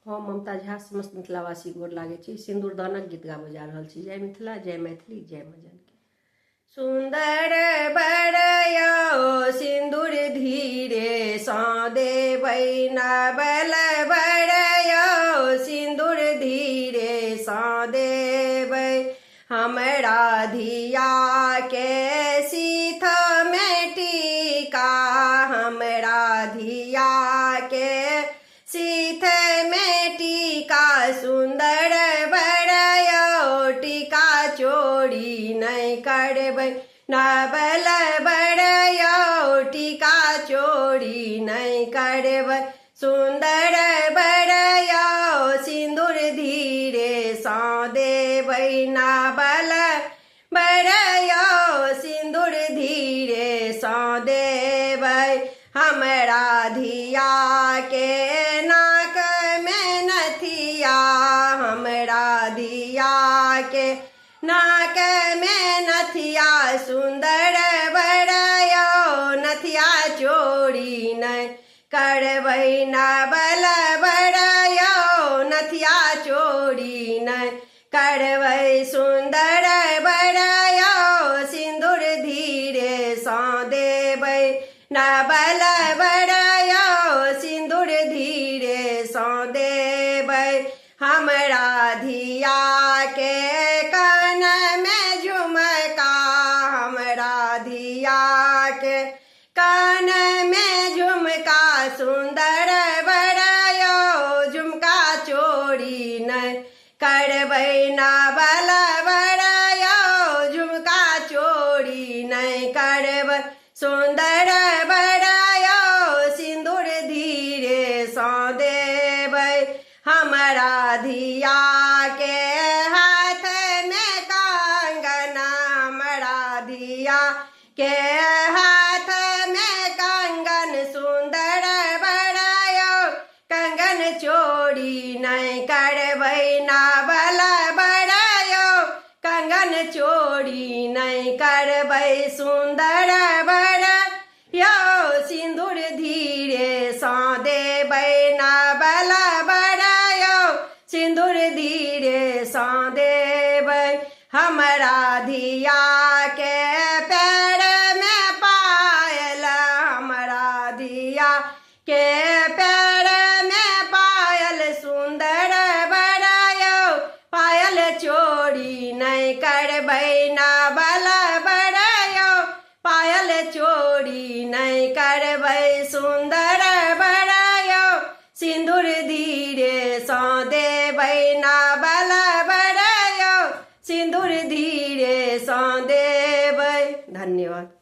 हम ममता झा समस्त मिथिलावासी गोर लागै छी। सिन्दूरदानक गीत गाबऽ जा रहल छी। जय मिथिला, जय मैथिली, जय माँ जानकी। सुन्दर बर यौ सिन्दूर धीरे सँ देबै, नबल बर यौ सिन्दूर धीरे सँ देबै। हमरा धिया के सीथ में टीका, हमरा धिया के सीथ में टीका, सुन्दर बर यौ टीका चोरी नहि करबै। नबल बर यौ टीका चोरी नहि करबै। सुन्दर बर यौ सिन्दूर धीरे सँ देबै, नबल बर यौ सिन्दूर धीरे सँ देबै। हमरा धिया के नाक में नथिया, हमरा धिया के नाक में नथिया, सुन्दर बर यौ नथिया चोरी नहि करबै। नबल बर यौ नथिया चोरी नहि करबै। सुन्दर बर यौ सिन्दूर धीरे सँ देबै, नबल बर यौ सिन्दूर धीरे सँ देबै। हमरा धिया के कान में झुमका, हमरा धिया के कान में झुमका, सुन्दर बर यौ झुमका चोरी नहि करबै। नबल बर यौ झुमका चोरी नहि करबै। सुन्दर बर यौ सिन्दूर धीरे सँ देबै। हमरा धिया के हाथ में कंगन, हमरा धिया के हाथ में कंगन, सुन्दर बर यौ कंगन चोरी नहि करबै। नबल बर यौ कंगन चोरी नहि करबै। सुन्दर बर यौ सिन्दूर धीरे सँ देबै, नबल बर यौ सिन्दूर धीरे सँ देबै। हमरा धिया के पैर में पायल, हमरा धिया के पैर में पायल, सुन्दर बर यौ पायल चोरी नहि करबै। नबल बर यौ पायल चोरी नहि करबै। सुन्दर बर यौ सिन्दूर धीरे सँ देबै, नबल बर यौ सिन्दूर धीरे सँ देबै। धन्यवाद।